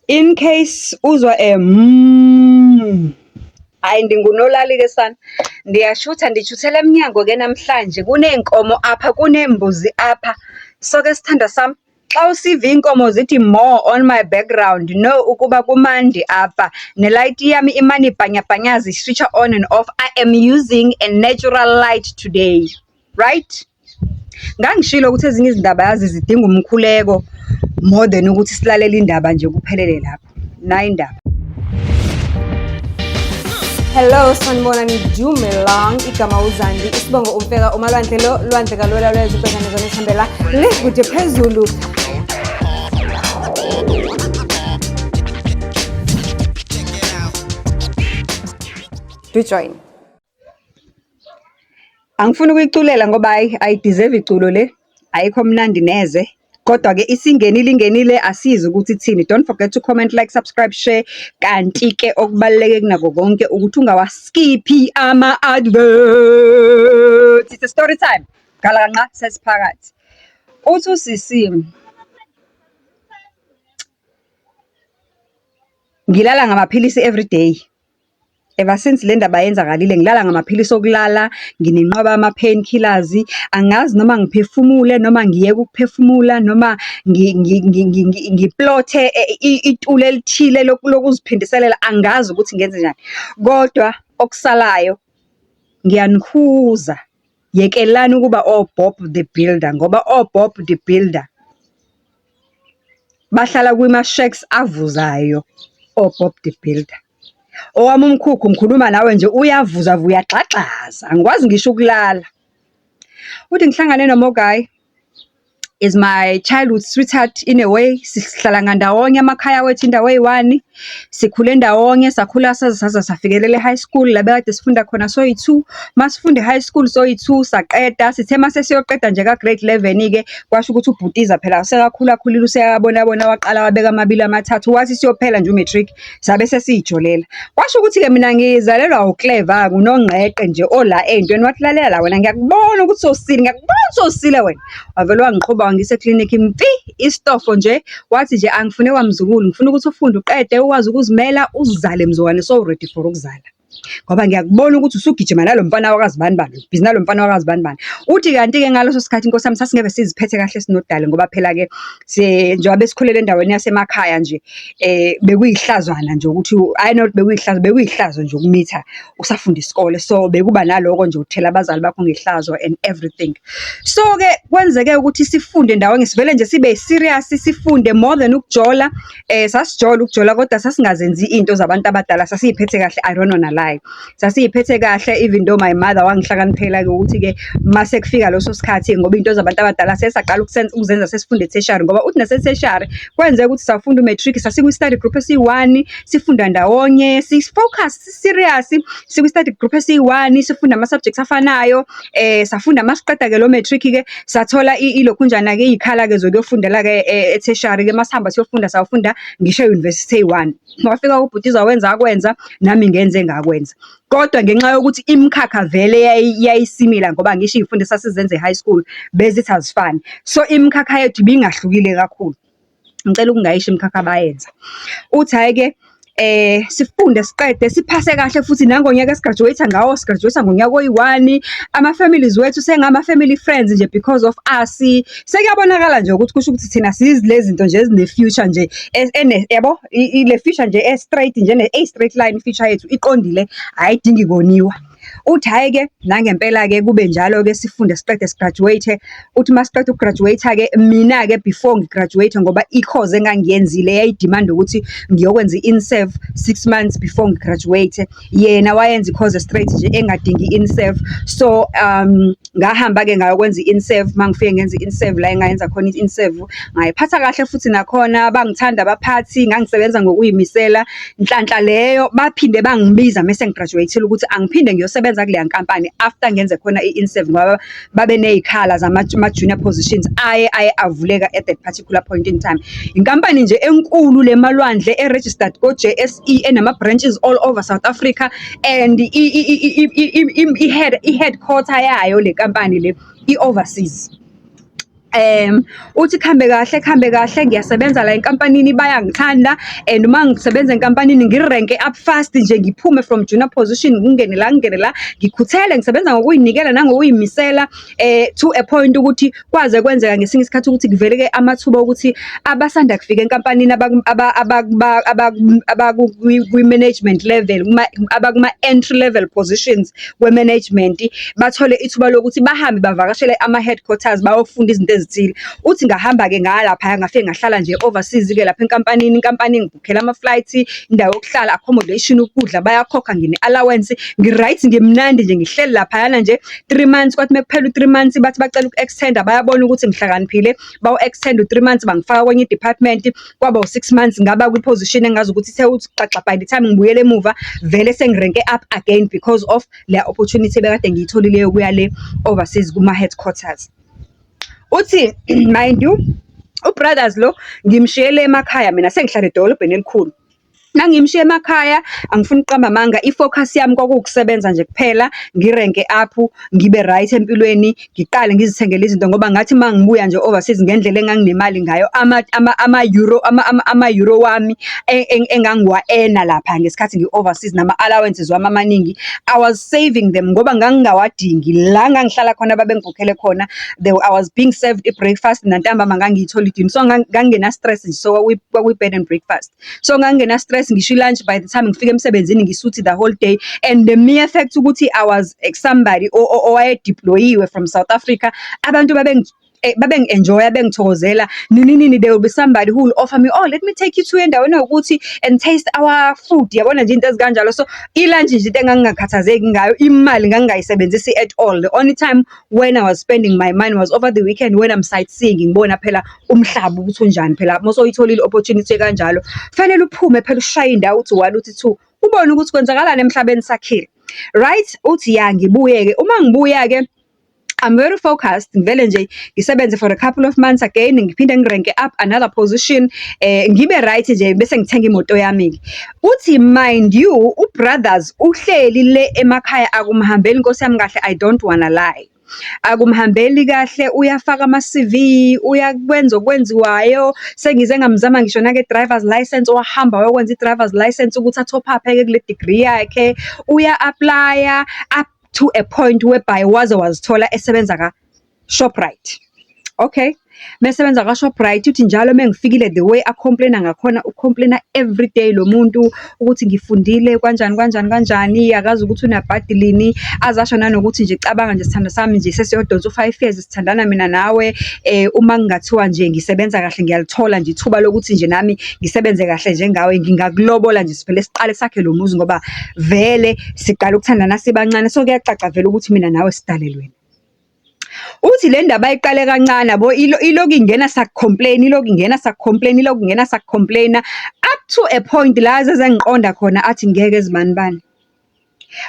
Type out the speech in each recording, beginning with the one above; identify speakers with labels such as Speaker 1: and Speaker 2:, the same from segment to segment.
Speaker 1: In case uzwa a hhayi ndinguNolali-ke sana. Ndiyashutha, ndishuthela emnyango-ke namhlanje, kuney'nkomo apha, kunembuzi apha. So-ke sithandwa sami, xa usiva iy'nkomo zithi moo on my background, know ukuba kumandi apha. Nelayiti yami imane ibhanyabhanyaza iswitcha on and off. I am using a natural light today, right? Ngangishilo ukuthi ezinye izindaba yazi zidinga umkhuleko more than ukuthi silalele indaba nje kuphelele lapho. Nayi indaba. Hello, sanibonani, dumelang, igama uZandi, isibongo uMfeka, uMalwandle lo, lwandle kalwela lwezwe ubhekane zona esihambela le kude phezulu. Do join. Angifuni ukuyiculela ngoba hhayi ayi-deserve iculo le, ayikho mnandi neze. Kodwa-ke isingenile ingenile asizi ukuthi ithini. Don't forget to comment, like, subscribe, share. Kanti-ke okubaluleke kunako konke ukuthi ungawaskiphi ama-adverts. It's a story time. Gala kanqa sesiphakathi. Uthi usisi, ngilala ngamaphilisi everyday. Ever since le ndaba yenzakalile ngilala ngamaphilisi okulala, nginenqwaba yama-pain killers. Angazi noma ngiphefumule noma ngiyeke ukuphefumula noma ngiplothe itulo elithile lokuziphindiselela, angazi ukuthi ngenzenjani. Kodwa okusalayo ngiyanikhuza, yekelani ukuba o-Bob the Builder ngoba o-Bob the Builder bahlala kwima-shacks avuzayo o-Bob the Builder. Owami umkhukhu ngikhuluma nawe nje uyavuza uyagxagxaza, angikwazi ngisho ukulala. Uthi ngihlangane noMogayi, is my childhood sweetheart in a way. Sihlala ngandawonye amakhaya wethu indawo eyi-one. Sikhule ndawonye, sakhula saze saze safikelela e-high school la bekade sifunda khona soyi-two. Masifunda e-high school soyi-two saqeda, sithe mase siyoqeda nje ka-grade 11-ke, kwasho ukuthi ubhutiza phela sekakhula khulile useyabona bona waqala wabeka amabili amathathu, wathi siyophela nje u-matric. Sabe sesiyijolela. Kwasho ukuthi-ke mina ngizalelwa ukleva-ke, unongqeqe nje ola ey'ntweni. Wathi lalela la wena ngiyakubona ukuthi sowusile, ngiyakubona ukuthi sowusile wena. Wavele wangiqhuba wangisa eklinikhi mfi, isitofo nje. Wathi nje angifune kwamzukulu, ngifuna ukuthi ufunde uqede ukwazi ukuzimela, uzale mzukwane sowu-ready for ukuzala. Ngoba ngiyakubona ukuthi usugijima nalo mfana wakazibanibani, ubhizi nalo mfana wakazibanibani. Uthi kanti-ke ngaleso sikhathi inkosi yami sasingeve siziphethe kahle sinodali ngoba phela-ke njengoba besikhulele endaweni yasemakhaya nje, bekuyihlazwana nje ukuthi, hhayi not bekuyihlazo, bekuyihlazo nje ukumitha usafunda isikole. So, bekuba naloko nje uthela abazali bakho ngehlazo and everything. So-ke kwenzeke ukuthi sifunde ndawonye, sivele nje sibe serious, sifunde more than ukujola. Sasijola ukujola kodwa sasingazenzi iy'nto zabantu abadala, sasiy'phethe kahle, I don't wanna lie. Sasiy'phethe kahle even though my mother wangihlakaniphela-ke ukuthi-ke mase kufika leso sikhathi ngoba iy'nto zabantu abadala sesaqala ukuzenza sesifunda e-tertiary ngoba uthi nase-tertiary kwenzeka ukuthi safunda u-matric, sasikwi-study group esiyi-one, sifunda ndawonye, si-focus, si-serious, sikwi-study group esiyi-one, sifunda ama-subjects afanayo. Safunda masiqeda-ke lo matric-ke sathola ilokhunjana-ke iy'khala-ke zokuyofundela-ke e-tertiary-ke masihamba siyofunda sawufunda ngisho e-university eyi-one. Wafika ubhutiza wenza akwenza, nami ngenze engakwenza. Kodwa ngenxa yokuthi imikhakha vele yayisimila ngoba ngisho iy'fundo esasizenza e-high school bezithi azifani. So, imikhakha yethu ibingahlukile kakhulu. Ngicela ukungayisho imikhakha abayenza. Uthi hhayi-ke sifunde siqede siphase kahle futhi nangonyaka esi-graduate-a ngawo, si-graduate-a ngonyaka oyi-one. Ama-families wethu sengama-family friends nje because of us. Sekuyabonakala nje ukuthi kusho ukuthi thina sizile zinto nje ezine-future nje yabo, ile future nje e-straight nje eyi-straight line future yethu iqondile, ayidingi koniwa. Uthi hhayi-ke nangempela-ke kube njalo-ke sifunde siqede si-graduate-e. Uthi uma siqeda uku-graduate-a-ke, mina-ke before ngi-graduate ngoba i-course engangiyenzile yayi-demand-a ukuthi ngiyokwenza i-inserve 6 months before ngi-graduate. Yena wayenza i-course straight nje engadingi i-inserve. So, ngahamba-ke ngayokwenza i-inserve, uma ngifike ngenza i-inserve la engayenza khona i-inserve, ngayiphatha kahle futhi nakhona bangithanda abaphathi, ngangisebenza ngokuy'misela. Nhlanhla leyo baphinde bangibiza mese ngi-graduate-ile ukuthi angiphinde ngiyosebenza kuleya nkampani after ngenze khona i-inserve ngoba babe ney'khala zama-junior positions aye avuleka at that particular point in time. Inkampani nje enkulu le Malwandle e-registered ko-JSE enama-branches all over South Africa and i-headquarter yayo le nkampani le i-overseas. Uthi kuhambe kahle, kuhambe kahle, ngiyasebenza la enkampanini bayangithanda and uma ngisebenza enkampanini ngi-rank-e up fast nje, ngiphume from junior position ngingene la, ngingene la. Ngikhuthele, ngisebenza ngokuy'nikela nangokuy'misela to a point ukuthi kwaze kwenzeka ngesinye isikhathi ukuthi kuvele-ke amathuba okuthi abasanda kufika enkampanini kwi-management level, abakuma-entry level positions we-management, bathole ithuba lokuthi bahambe bavakashele ama-headquarters bayofunda izinto ezithile. Uthi ngahamba-ke ngaya laphaya, ngafike ngahlala nje overseas-ke lapha enkampanini, inkampani ingibhukhela ama-flights, indawo yokuhlala, accommodation, ukudla bayakhokha, ngine-allowance, ngi-right, ngimnandi nje, ngihleli laphayana nje 3 months. Kwathi uma kuphela u-3 months bathi bacela uku-extend-a, bayabona ukuthi ngihlakaniphile, bawu-extend u-3 months, bangifaka kwenye i-department, kwaba u-6 months, ngaba kwi-position engazi ukuthi ithe ukuthi xaxa. By the time ngibuyela emuva, vele sengi-rank-e up again because of le opportunity ebekade ngiyitholile yokuya le overseas kuma-headquarters. Uthi mind you, u-brothers lo ngimshiyele emakhaya, mina sengihlala edolobheni elikhulu. Mangimshiya emakhaya, angifuni ukuqamba amanga, i-focus yami kwakuwukusebenza nje kuphela, ngi-rank-e up, ngibe right empilweni, ngiqale ngizithengele izinto ngoba ngathi uma ngibuya nje overseas ngendlela enganginemali ngayo, ama-euro, ama-euro wami engangiwa-earn-a lapha ngesikhathi ngi-overseas nama-allowances wami amaningi, I was saving them ngoba ngangingawadingi. La ngangihlala khona babengikhokhele khona, I was being served i-breakfast, nantambama ngangiyithola idina. So, ngangingena-stress nje, so kwakuyi-bed and breakfast. So, ngangingena-stress ngisho i-lunch, by the time ngifika emsebenzini ngisuthi the whole day, and the mere fact ukuthi I was somebody owaye-deploy-iwe from South Africa, abantu babengi-enjoy-a, bengithokozela. Nini nini, there will be somebody who will offer me, "Oh, let me take you to endaweni ewukuthi and taste our food." Yabona nje into ezikanjalo. So, i-lunch nje into engangingakhathazeki ngayo, imali ngangingayisebenzisi at all. The only time when I was spending my money was over the weekend when I'm sightseeing, ngibona phela umhlaba ukuthi unjani phela. Uma usuyitholile i-opportunity ekanjalo, kufanele uphume phela ushaye indawo, uthi one, uthi two, ubone ukuthi kwenzakalani emhlabeni sakhile. Right? Uthi ya, ngibuye-ke. Uma ngibuya-ke, I'm very focused, ngivele nje ngisebenze for a couple of months again, ngiphinde ngi-rank-e up another position, ngibe right nje, bese ngithenga imoto yami-ke. Uthi mind you, u-brothers uhleli le emakhaya, akumhambeli Nkosi yami kahle, I don't wanna lie. Akumhambeli kahle, uyafaka ama-CV, uyakwenza okwenziwayo, sengize ngamzama ngisho nake-driver's license, wahamba wayokwenza i-driver's license ukuthi a-top up-e kule degree yakhe, uya-apply-a up to a point whereby waze wazithola esebenza ka-Shoprite. Okay. Mesebenza ka-Shoprite, uthi njalo mengifikile, the way a-complain-a ngakhona, u-complain-a everyday lo muntu ukuthi ngifundile kanjani kanjani kanjani, akazi ukuthi unabhadi lini, aze asho nanokuthi nje, cabanga nje sithandwa sami nje, sesiyodonsa u-5 years sithandana mina nawe, uma kungathiwa nje ngisebenza kahle, ngiyalithola nje ithuba lokuthi nje nami ngisebenze kahle njengawe, ngingakulobola nje, sivele siqale sakhe lo muzi ngoba vele siqale ukuthandana sibancane, so kuyacaca vele ukuthi mina nawe sidalelwene. Uthi le ndaba ayiqale kancane yabo, ilokhu ingena saku-complain, ilokhu ingena saku-complain, ilokhu ingena saku-complain-a, up to a point la aze engiqonda khona athi, "Ngeke zibanibani.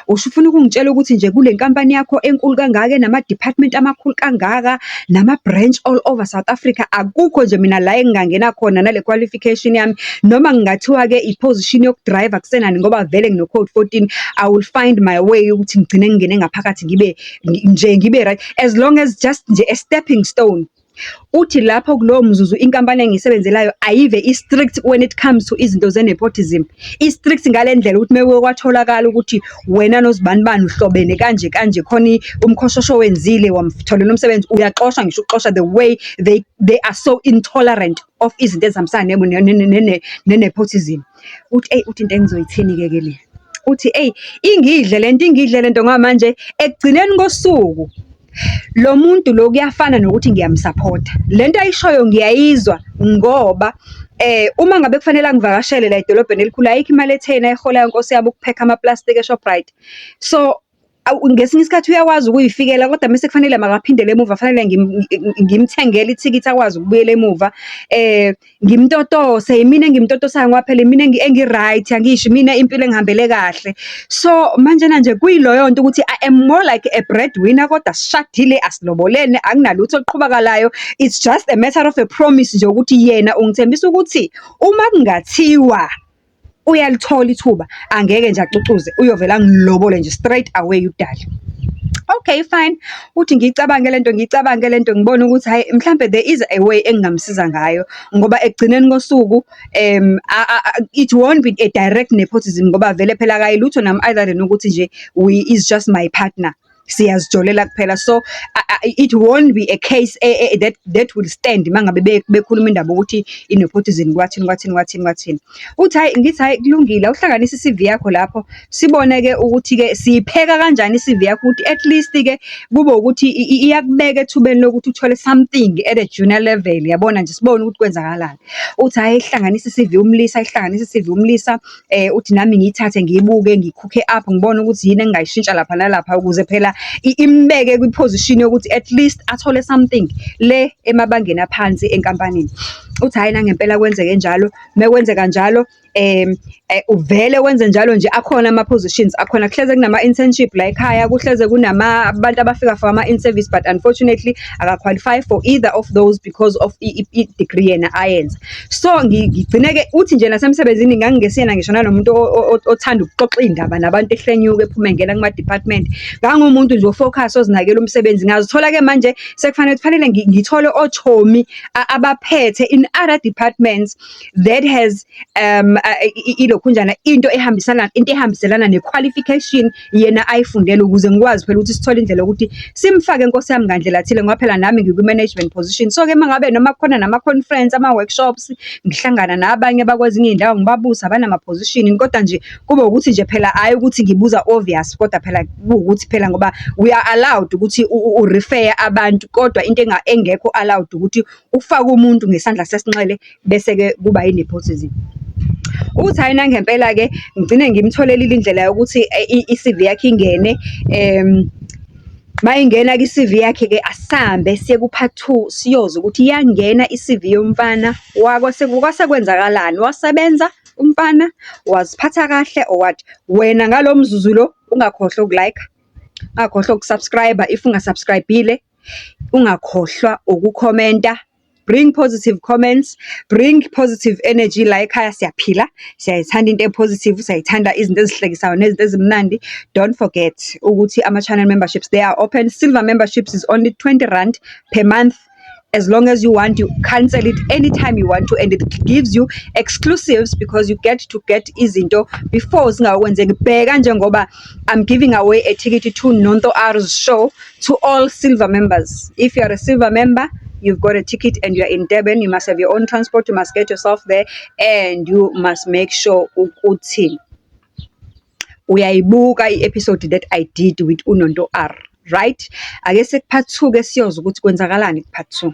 Speaker 1: Usho ufuna ukungitshela ukuthi nje kule nkampani yakho enkulu kangaka, enama-department amakhulu kangaka, nama-branch all over South Africa, akukho nje mina la engingangena khona nale qualification yami? Noma kungathiwa-ke i-position yoku-drive-a kusenani, ngoba vele ngino-code 14, I will find my way ukuthi ngigcine ngingene ngaphakathi, ngibe nje ngibe right, as long as just nje a stepping stone." Uthi lapho kulowo mzuzu, inkampani engiyisebenzelayo ayive i-strict when it comes to izinto ze-nepotism. I-strict ngale ndlela ukuthi mekuke kwatholakala ukuthi wena nozibanibani uhlobene kanje kanje, khona umkhoshosho owenzile wamtholela umsebenzi, uyaxoshwa ngisho ukuxosha, the way they are so intolerant of izinto ezihambisana ne-nepotism. Uthi eyi, uthi into engizoyithini-ke ke le? Uthi eyi, ingidle lento, ingidle lento, ngoba manje ekugcineni kosuku lo muntu lo kuyafana nokuthi ngiyamsaphotha. Lento ayishoyo ngiyayizwa ngoba uma ngabe kufanele angivakashele la edolobheni elikhulu, ayikho imali etheni ayiholayo Nkosi yami, ukuphekha amaplastiki e-Shoprite. So, ngesinye isikhathi uyakwazi ukuyifikela, kodwa mese kufanele makaphindele emuva, fanele ngimthengele ithikithi akwazi ukubuyela emuva. Ngimtotose, yimina engimtotosayo ngoba phela imina engi-right, angisho imina impilo engihambele kahle. So, manjena nje kuyiloyo nto ukuthi I am more like a breadwinner, kodwa asishadile, asilobolene, akunalutho oluqhubakalayo. It's just a matter of a promise nje ukuthi yena ungithembisa ukuthi uma kungathiwa uyalithola ithuba, angeke nje acucuze, uyovele angilobole nje straight away udali. Okay, fine. Uthi ngiyicabange lento, ngiyicabange lento, ngibone ukuthi hhayi, mhlampe there is a way engingamsiza ngayo. Ngoba ekugcineni kosuku it won't be a direct nepotism ngoba vele phela akayilutho nami other than ukuthi nje we is just my partner. Siyazijolela kuphela. So, it won't be a case that will stand uma ngabe bekhuluma indaba yokuthi i-nepotism, kwathini, kwathini, kwathini, kwathini. Uthi hhayi, ngithi hhayi, kulungile, awuhlanganise i-CV yakho lapho, sibone-ke ukuthi-ke siyipheka kanjani i-CV yakho ukuthi at least-ke kube ukuthi iyakubeka ethubeni lokuthi uthole something at a junior level, yabona nje, sibone ukuthi kwenzakalani. Uthi hhayi, ayihlanganise i-CV umlisa, ayihlanganise i-CV umlisa, uthi nami ngiyithathe ngiyibuke, ngiyi-cook-e up, ngibone ukuthi yini engingayishintsha lapha nalapha ukuze phela imbeke kwi-position yokuthi at least athole something le emabangeni aphansi enkampanini. Uthi hhayi, nangempela kwenzeke njalo, mekwenzeka njalo uvele wenze njalo nje, akhona ama-positions akhona, kuhleze kunama-internship la ekhaya, kuhleze kunama abantu abafika for ama-in-service, but unfortunately aka-qualify for either of those because of i-degree yena ayenza. So, ngigcine-ke uthi nje nasemsebenzini ngangingesiyena ngisho nanomuntu othanda ukuxoxa iy'ndaba nabantu, ehlenyuka ephuma engena kuma-department. Ngangumuntu nje o-focus, ozinakela umsebenzi. Ngazithola-ke manje sekufanele kufanele ngithole ochomi abaphethe in other departments that has ilokhunjana into ehambiselana ne-qualification yena ayifundele, ukuze ngikwazi phela ukuthi sithole indlela yokuthi simfake, Nkosi yami, ngandlela thile, ngoba phela nami ngikwi-management position. So-ke uma ngabe noma kukhona nama-conference, ama-workshops, ngihlangana nabanye abakwezinye iy'ndawo, ngibabuze abanama-position, kodwa nje kube ukuthi nje phela hhayi ukuthi ngibuza obvious, kodwa phela kuwukuthi phela ngoba we are allowed ukuthi u-refer-e abantu, kodwa into engekho allowed ukuthi ufake umuntu ngesandla sesinxele bese-ke kuba i-nepotism. Uthi hhayi, nangempela-ke ngigcine ngimtholelile indlela yokuthi i-CV yakhe ingene. Mayingena-ke i-CV yakhe-ke, asambe siye ku-part two, siyozwa ukuthi iyangena i-CV yomfana, kwase kwenzakalani, wasebenza umfana, waziphatha kahle or what? Wena ngalo mzuzu lo, ungakhohlwa uku-like, ungakhohlwa uku-subscribe if unga-subscribe-ile, ungakhohlwa ukukhomenta. Bring positive comments, bring positive energy la ekhaya siyaphila, siyayithanda into e-positive, siyayithanda izinto ezihlekisayo nezinto ezimnandi. Don't forget ukuthi ama-channel memberships, they are open. Silver memberships is only R20 per month. As long as you want, you cancel it anytime you want to, and it gives you exclusives because you get to get izinto before zingakwenzeki. Bheka njengoba I'm giving away a ticket to Nonto R's show to all silver members. If you are a silver member, you've got a ticket and you're in Durban, you must have your own transport, you must get yourself there, and you must make sure ukuthi uyayibuka i-episode that I did with uNonto R, right? Ake seku-part 2 ke, siyozwa ukuthi kwenzakalani ku-part 2.